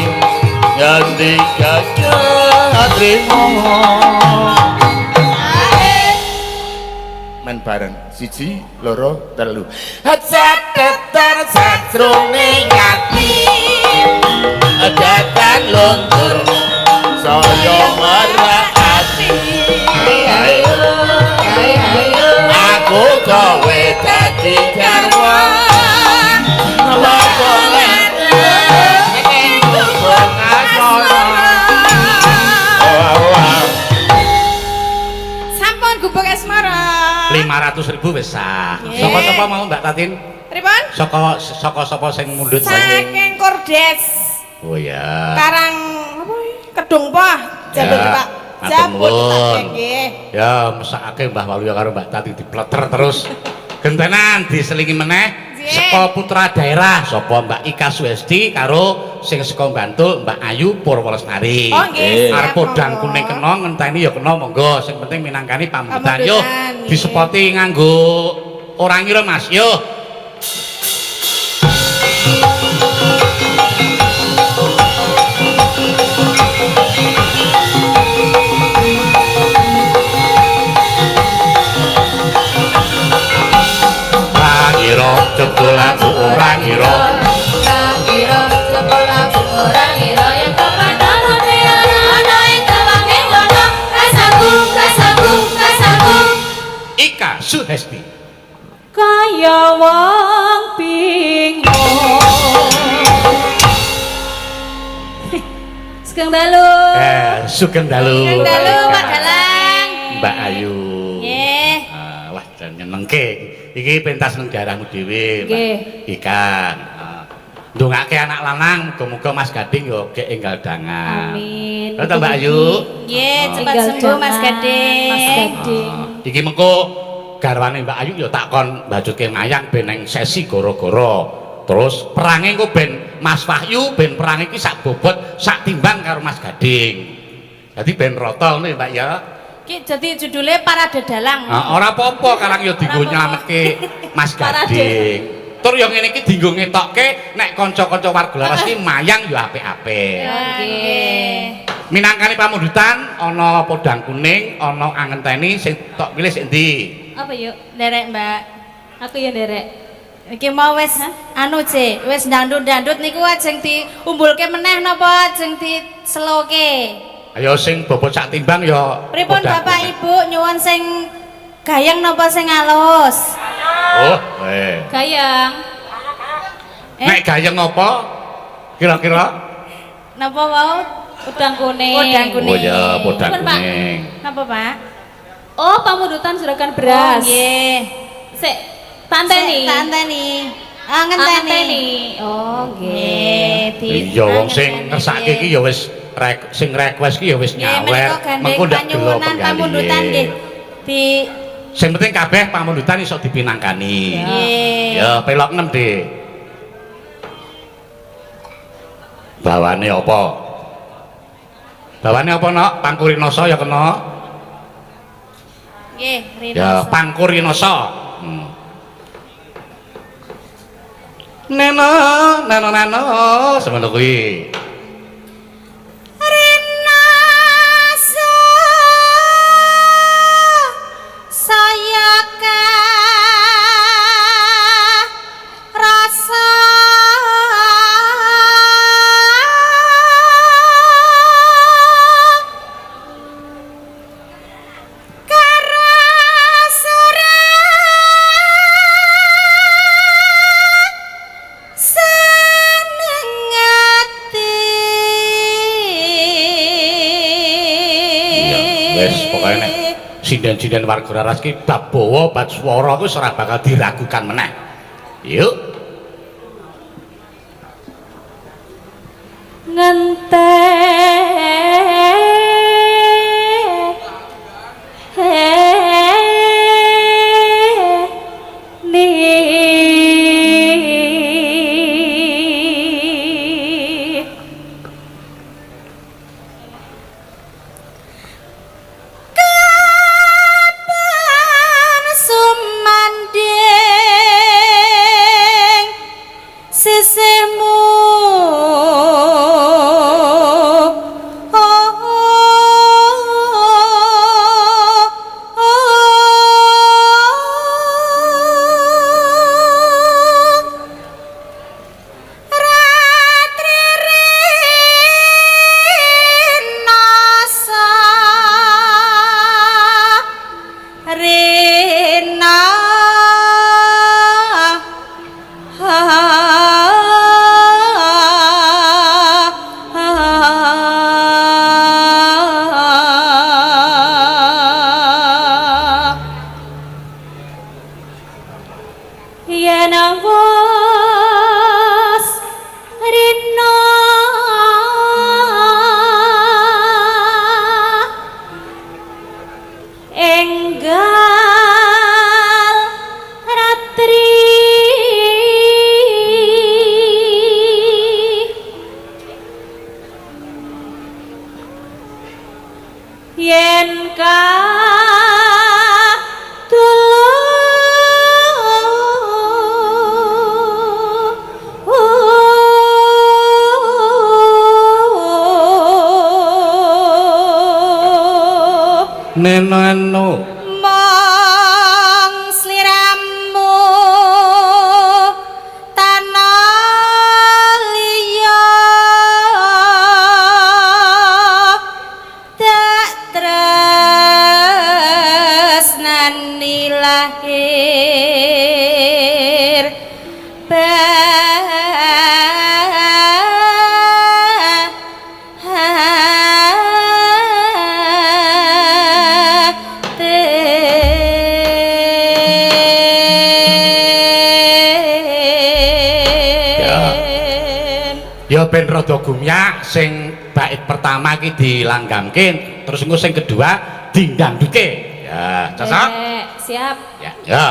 nganti kakak trimo. Men bareng 1 2 3. Catetan sajroning ati. Datan luntur Saya merak ati. Aku kowe dadi garwa. Apa Sampun gubuk asmara. 500.000 wis sah. Nggih. Saka sapa mau Mbak Tatin? Pripun? Saka saka sapa sing mundhut Saking Kordes. Oh ya. Karang apa iki? Kedung Poh, Jabodetabek. Ya, matur Jabodetabek nuwun. nggih. Ya mesakake Mbah Waluyo karo Mbak Tati dipleter terus. Gentenan diselingi meneh Nggih. saka putra daerah sapa Mbak Ika Suesti karo sing saka Bantul Mbak Ayu Purwolestari. Oh nggih. Arep siap, podang monggo. kuning kena ngenteni ya kena monggo sing penting minangkani pamundutan yo Pamundutan, nggih. disepoti nganggo orang ngira Mas yo. Ora ngira jebul aku ora ngira. Ika Suhesti. Kaya wong bingung. Sugeng dalu. Sugeng dalu. Sugeng dalu Mbak Pak Ika. Dalang. Mbak Ayu. Nggih. Ah, wah, jan nyenengke. Iki pentas nang daerahmu dhewe, Mbak Nggih. Ika. Ah. Ndongake anak lanang, muga-muga Mas Gading yo gek enggal dangan. Amin. Lha Mbak Ayu. Nggih, cepat Enggal sembuh Mas dangan, Gading. Mas Gading. Ah, iki mengko garwane Mbak Ayu yo tak kon mbajutke mayang ben nang sesi goro-goro. Terus perange engko ben Mas Wahyu ben perange iki sak bobot, sak timbang karo Mas Gading. Dadi ben rata ngono ya, Mbak ya. Ki jadi judulnya Parade Dalang. Nah, ora apa-apa karang ya dienggo Ora apa-apa. nyelametke Mas Parade. Gading. Tur ya ngene iki dienggo ngetokke nek kanca-kanca warga laras iki mayang ya apik-apik. Nggih. Minangkani pamundutan ana podang kuning, ana angenteni sing tok pilih sing endi? Apa yuk? Nderek, Mbak. Aku ya nderek. Iki mau wis anu, C, wis dandut-dandut niku ajeng diumbulke meneh napa ajeng diseloke? Ayo sing bobot sak timbang ya Pripun podang Bapak kuning. Ibu nyuwun sing gayeng napa sing alus? Oh, eh. Gayeng. Eh? Nek gayeng apa? Kira-kira? Napa wau? Udang kuning. Podang kuning. Oh ya, podang Pripun, Pak? kuning. Napa, Pak? Oh, pamundutan juragan beras. Oh, nggih. Sik, tanteni. Sik, tanteni. Ah, ngenteni. Ngenteni. Oh, nggih. Nggih, di Iya wong sing ngenteni, ngersake nggih. iki ya wis sing request iki ya wis Nggih, nyawer, menika gandeng mengko ndak gelo panyuwunan pamundutan nggih. Di Sing penting kabeh pamundutan iso dipinangkani. nggih. Ya, pelok nem, Dik. Bawane apa? Bawane apa, Nok? Pangkurinasa ya kena. Nggih, Ya, Rinoso. Pangkurinasa. Neno, neno, neno, semono kuwi. Rinasa saya rasa karasore seneng ati. Iya, wis pokoke nek sinden-sinden warga Raras ki bab bawa, bab swara kuwi ora bakal diragukan meneh. Yuk. Ngenteni. Kapan sumanding sisihmu Ratri rinasa Rina Yen wis rina enggal ratri yen kadulu Neno eno. Mong sliramu tanah liya tak tresnani lahir batin. Ya ben rada gumyak sing bait pertama iki dilanggamke, terus engko sing kedua dindangduke. Ya, cocok? Siap. Ya, ya.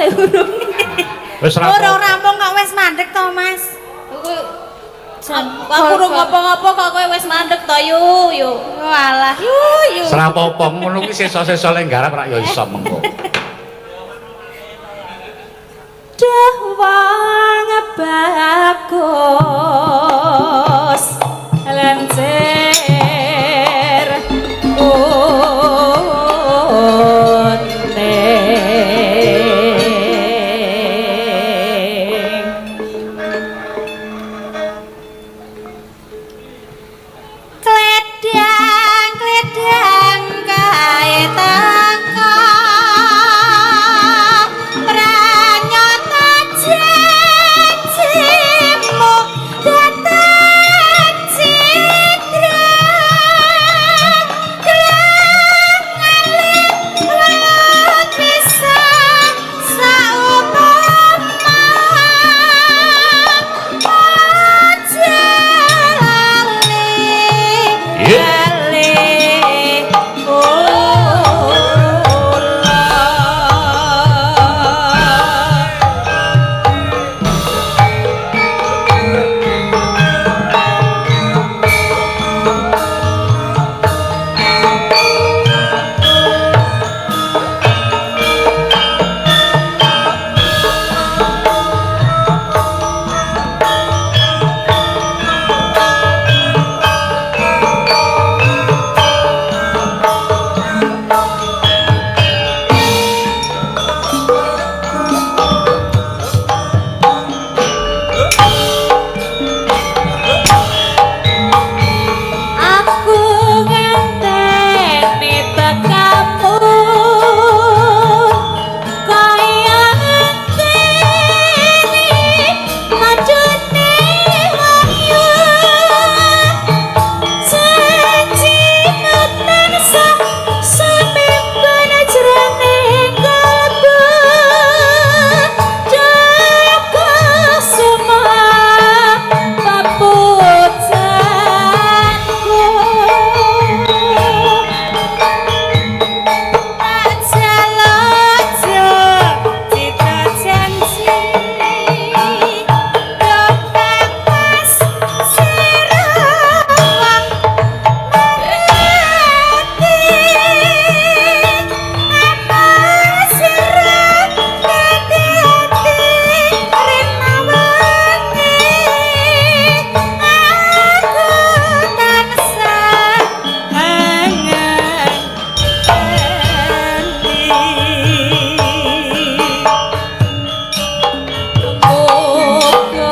saya urung. Wis ra Ora rampung kok wis mandek to, Mas. Aku urung ngopo-ngopo kok kowe wis mandek to yu yu. Walah. Yu yu. Ora apa-apa ngono kuwi sesa-sesa le nggarap rak ya iso mengko. Duh wong bagus lencir kuning. Kledang kledang kae teko pranyata janjimu datan citra klangalit welut bisa saupama aja lali. Iya. Aku ngenteni tekamu kaya ngenteni majune wahyu janji tansah samemben jroning kalbu jaga semua papujanku. Aja lojo cita janji dokang mas serawang marati apa sirah hati-hati remawangi aku tansah angen. Moga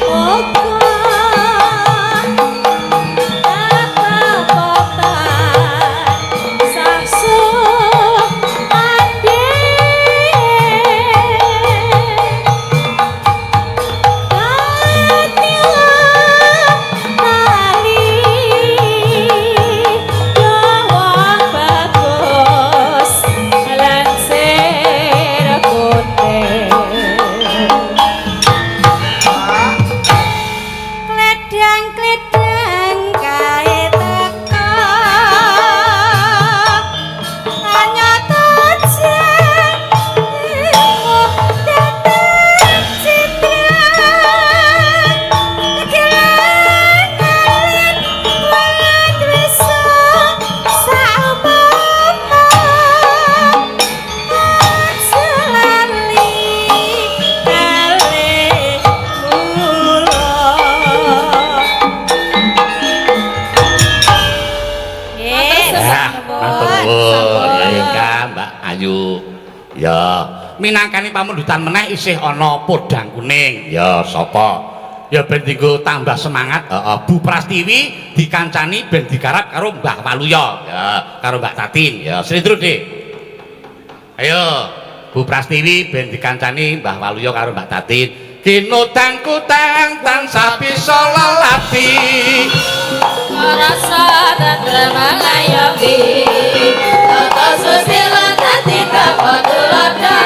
moga tatapotan sasuh ande tali dawa bagus lansir kuning. Kledang kledang kae teko anyata janjimu datan citra kegilaan welat wisa saupama aja lali kale kula. Ya, matur nuwun ya Kak, Mbak Ayu. Ya, minangkani pamundutan meneh isih ana podang kuning. Ya, sapa? Ya ben dienggo tambah semangat. Heeh, Bu Prastiwi dikancani ben digarap karo Mbah Waluya. Ya, karo Mbak Tatin. Ya, slendro, Dik. Ayo, Bu Prastiwi ben dikancani Mbah Waluya karo Mbak Tatin. Kinutang kutang tansah bisa lelati. Rasa tentrem ngayomi tata susila dadi tapa tuladha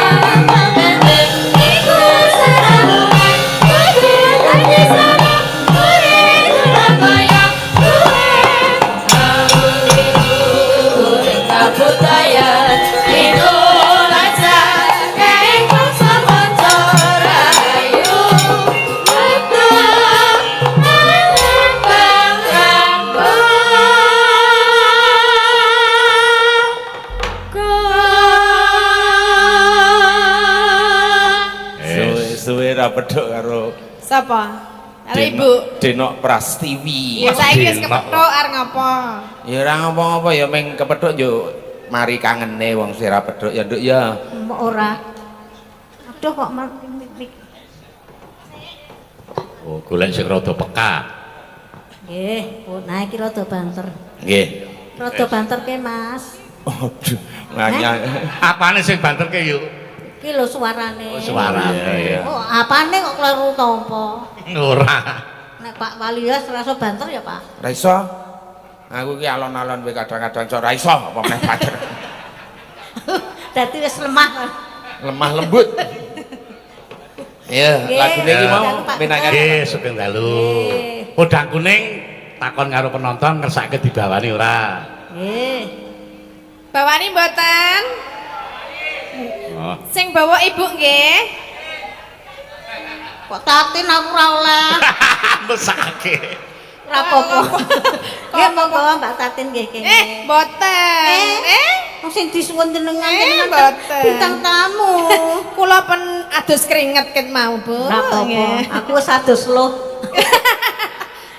penting iku sarabukan kudu dadi sarap kuwi Surabaya kuwi aku iku kabudayan Indonesia. ra pedhok karo Sapa? Karo Ibu. Denok Prastiwi. Ya saiki wis Denok. kepethuk arep ngopo? Ya ora ngomong apa ya meng kepethuk yo mari kangene wong sing ra pedhok ya Nduk ya. Mbok ora. Aduh kok Oh, golek sing rada peka. Nggih, oh nah iki rada banter. Nggih. Rada banter ke, Mas. Aduh, nganyah. Apane sing banterke yuk? Iki lho suarane. Oh, suarane. Iya, iya. Oh, apane kok kleru tampa? Ora. Nek Pak Walias rasa banter ya, Pak. Ra iso. Aku iki alon-alon wae kadang-kadang iso ra iso apa meneh banter. Dadi wis lemah. Lemah lembut. Ya, Nggih. lagune iki mau Dalu, Pak. minangkani. Nggih, sugeng dalu. Nggih. Podang kuning takon karo penonton ngersake dibawani ora? Nggih. Bawani mboten? Oh. Sing bawa ibu nggih. Kok tatin aku ora oleh. Mesake. Ora apa-apa. Nggih monggo Mbak Tatin nggih kene. Mboten. Wong sing disuwun jenengan Eh, jenengan kan mboten. bintang tamu. Kula pen adus keringet ket mau, Bu. Ora apa-apa. Nggih. Aku wis adus loh.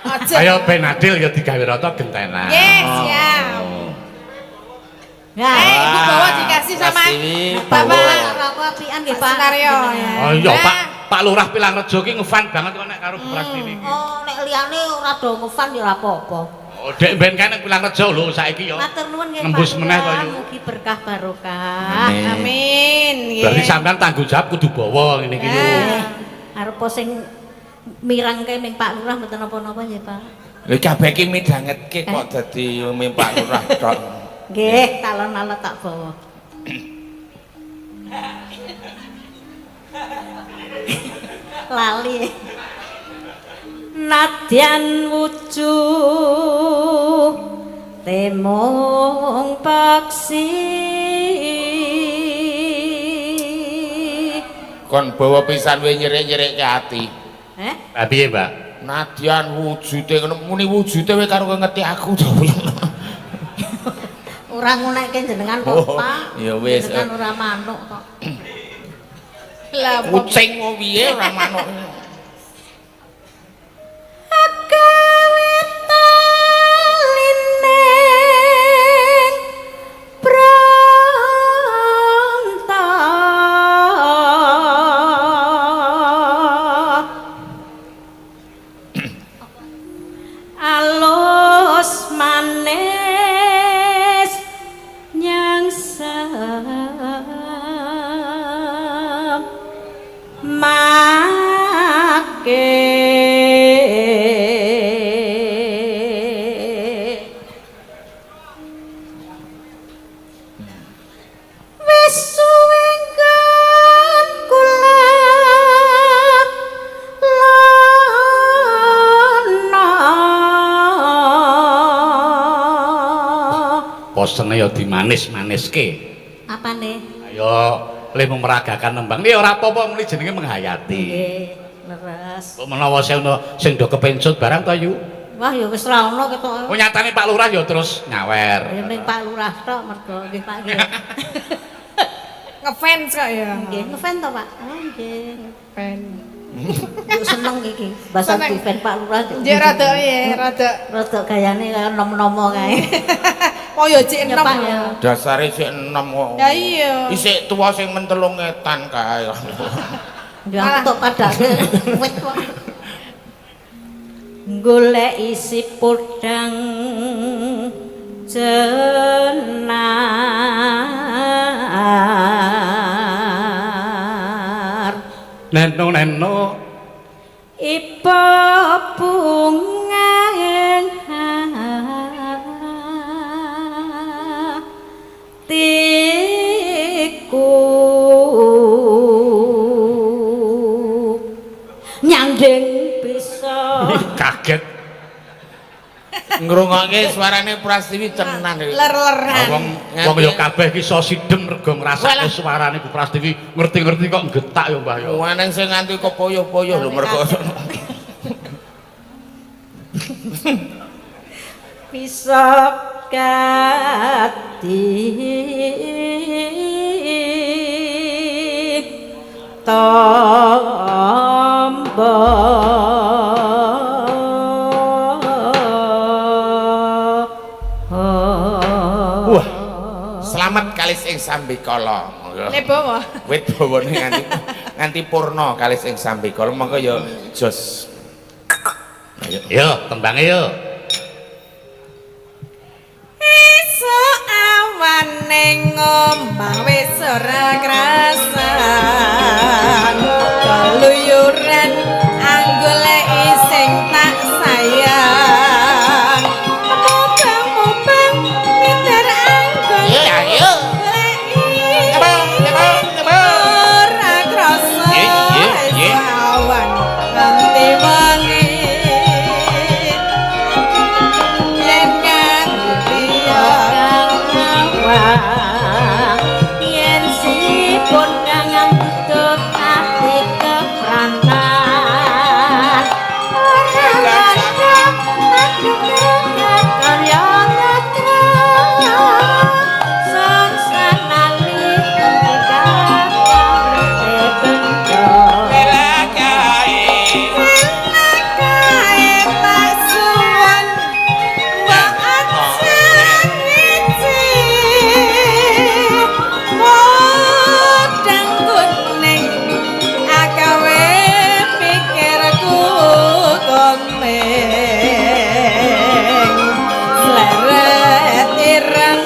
Aja. Ayo ben adil ya digawe rata gentenan. Nggih, siap. Ya. Ibu bawa dikasih sama Prastiwi, Bapak. bawa. Ora aku apian nggih Pak. Sutaryo ya. Oh iya, Nah. Pak Pak Lurah Pilangrejo ki ngefan banget kok nek karo Bu Prastiwi iki. Oh, nek liyane ora do ngefan ya ora apa-apa. Oh, dek ben kae nang Pilangrejo lho saiki ya. Matur nuwun nggih Pak. Nembus meneh to Lurah. yo. Mugi berkah barokah. Amin. Amin. Nggih. Berarti sampean tanggung jawab kudu bawa ngene iki yo. Eh. Arep sing mirangke ning Pak Lurah mboten napa-napa nggih Pak. Lha kabeh iki midhangetke kok dadi ming Pak Lurah tok. Nggih, talon-alon tak bawa. Lali. Nadyan wujuh temung paksi. Kon bawa pisan we nyerik-nyerikke ati. Eh? Lah piye, Mbak? Nadyan wujude ngono muni wujude we karo ngerti aku to. Ora ngunekke jenengan kok, Oh, Pak. ya wis. Jenengan ora manuk kok. Lah apa? Kucing kok piye ora manuk. Akawitalining pranta alus manis nyangsem make wis suwe nggon kula lana. Posene ya dimanis-maniske. Apane? Ayo le memeragakan nembang. Ini ora apa-apa muni jenenge menghayati. Nggih, leres. Kok menawa sing ono sing do kepencut barang to yu. Wah ya wis ra ono ketok. Oh nyatane Pak Lurah ya terus nyawer. Ya ning Pak Lurah tok mergo nggih Pak nggih. Ngefans kok ya. Nggih, ngefan to Pak? Oh nggih. Ngefans. Yo seneng iki. Bahasa Seneng. difen Pak Lurah. Njuk rada ya, rada. Rada gayane kaya nom-nomo kae. Oh ya cik Ya enom. Pak ya. Dasare sik enom kok. Ya iya. Isik tuwa sing mentelung etan kae. Ya aku tok padake wit kok. Golek isi podang jenar. Neno neno Ipa bunga ing hatiku nyanding bisa kaget. Ngrungokke suarane Prastiwi tenan iki. Ler-leran. Wong wong ya kabeh iki iso sidem mergo ngrasake suarane Bu Prastiwi ngerti-ngerti kok nggetak ya Mbah ya. Wong nang sing nganti kepoyoh-poyoh lho mergo. Bisa kati tamba. kalis ing sambikala. Monggo. Le bawa. Wit bawane nganti nganti purna kalis ing sambikala monggo ya jos. Ayo. Yo, tembange yo. Esuk awan ning omah wis ora krasan. Keluyuran anggoleki sing tak sayang. Mubeng-mubeng miter anggon. Iya, ayo. Ora krasa. Iya, iya, iya. Esuk awan nganti wengi. Yen nganti Yen sipun kang tutup ati keprantan. Ora kaca karya netra sansanali kang Kae tak suwun mbok aja ngiji. Podang kuning akawe pikirku komeng. Sleret ireng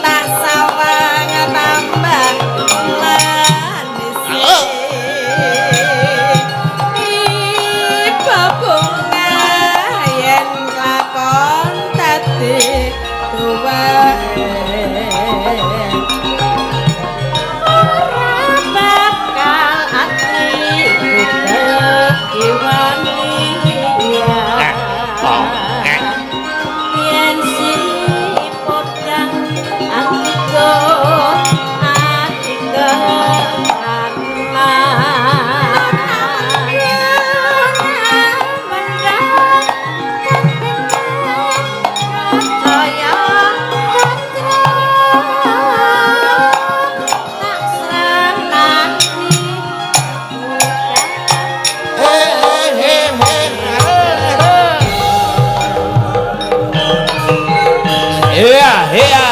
tak sawang tambah manis. Iba bunga yen lakon dadi tuwae. Ora bakal ati kekiwani. Oh, eh. Yen sipun kang anggo ati Iya, iya.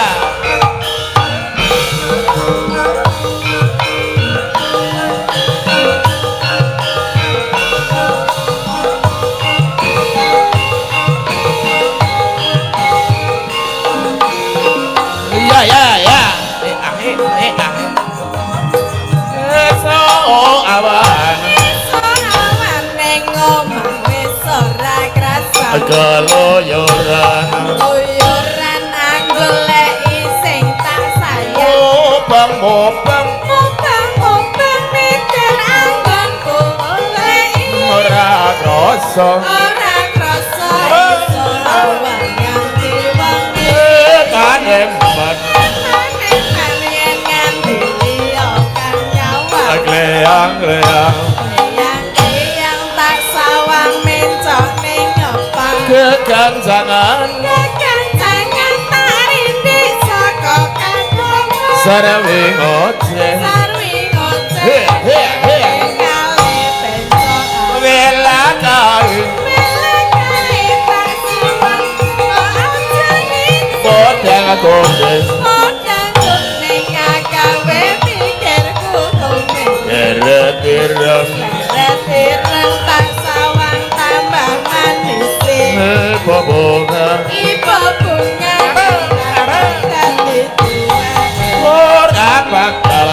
Iya, iya, iya. Eh, ah, eh, eh, ah. Esuk awan Awan ning omah wis ora krasa. Keluyuran Keluyuran anggoleki sing tak sayang. Mubeng-mubeng Mubeng-mubeng mikir anggonku goleki. ora krasa. Ora krasa esuk awan nganti wengi. Kanemban Aneman yen nganti liya kang nyawang. Kleang-kleang Eyang-eyang tak sawang mencok ning opang. kegancangan Kekancangan tak rindik saka katongan. sarwi ngoceh Sarwi ngoceh. He, he, he. Kale pencokan. Welakae Welakae tak suwun kok aja ngisi. podang kuning Podang kuning agawe pikirku kuning. Ireng-ireng Leret ireng tak sawang tambah manise. Bobonga Ibu bunga dadi tuwae. ora bakal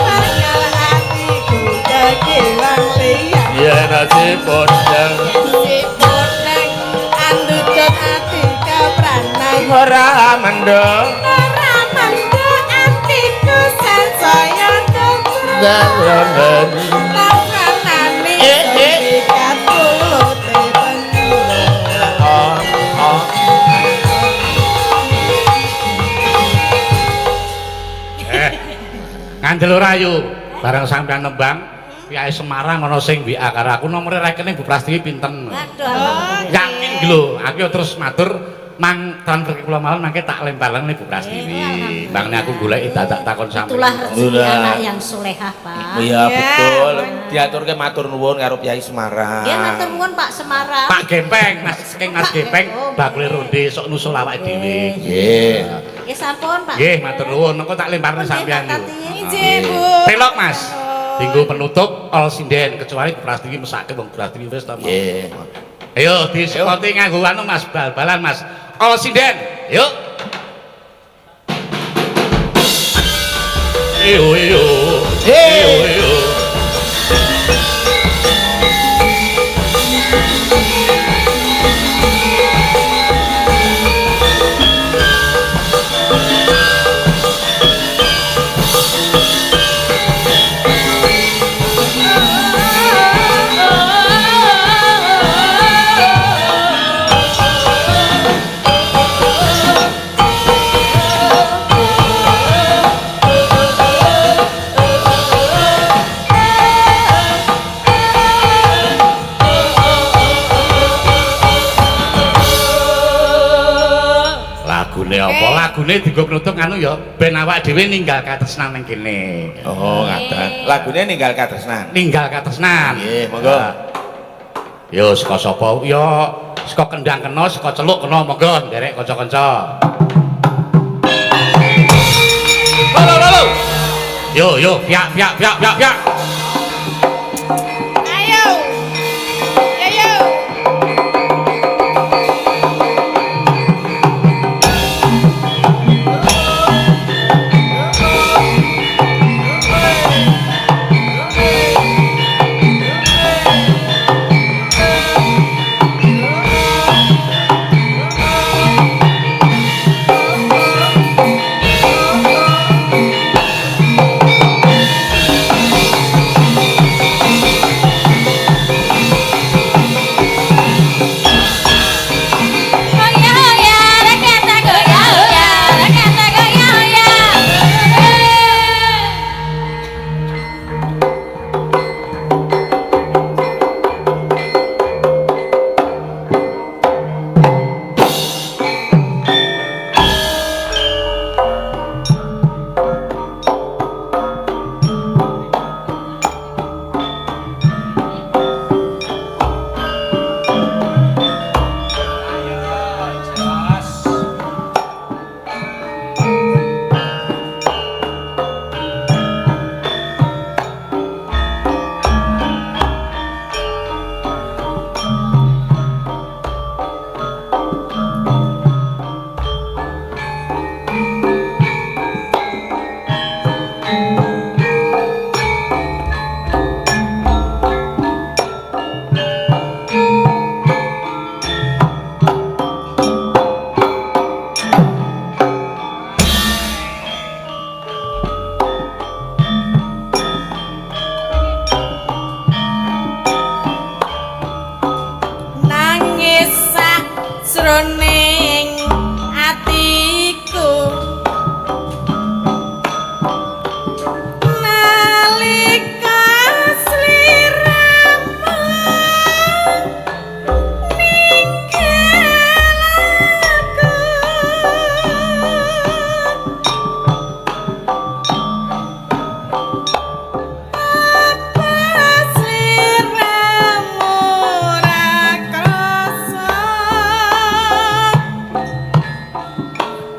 Bakal atiku kekiwang liya. yen ati podang Si podang andutut ati kepranan. Ora mendho. Ora mendho atiku sansaya tutur. Dalem Takanane Eh, eh. ikat kulute penyu. Oh, oh. Eh. Ngandel ora yu. Bareng sampean nembang, piyake Semarang ana sing WA karo aku nomore rekening Bu Prastiwi pinten. Waduh, alhamdulillah. Yakin ki lho, aku ya terus matur mang transfer kula mawon mangke tak lempar ning Bu Prastiwi. Alhamdulillah. Mangne aku goleki dadak takon sampean. Itulah rezeki Itulah. anak yang solehah, Pak. Iya Ya, betul. Diaturke matur nuwun karo Kyai Semarang. Ya matur nuwun Pak Semarang. Pak Gempeng, Mas Keng Mas Pak Gempeng Gempeng. bakule ronde sok nusul awake dhewe. Nggih. Nggih sampun, Pak. Nggih, matur nuwun. Engko tak lemparne Nggih, sampean Pak niku. Tati. Injih, Bu. Telok, Mas. Dinggo penutup all sinden kecuali Prastiwi mesake wong Prastiwi wis ta. Nggih. Ayo disekoti nganggo anu Mas, bal-balan Mas. All sinden. Yuk. Iyo iyo. Iyo iyo. Lagune apa? Lagune dienggo penutup nganu ya, ben awak dhewe ninggal katresnan nang kene. Oh, ngaten. Lagune ninggal katresnan. Ninggal katresnan. Nggih, monggo. Yo saka sapa? Yo saka kendang kena, saka celuk kena, monggo nderek kanca-kanca. Lho lho lho. Yo yo, piak piak piak piak piak. Ayo. Yo yo. Goyah ya, rakata goyah ya, rakata goyah ya. Nangis sakjroning atiku nalika sliramu ninggal aku. Apa sliramu ora krasa?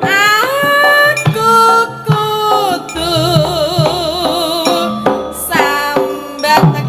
Aku kudu sambat.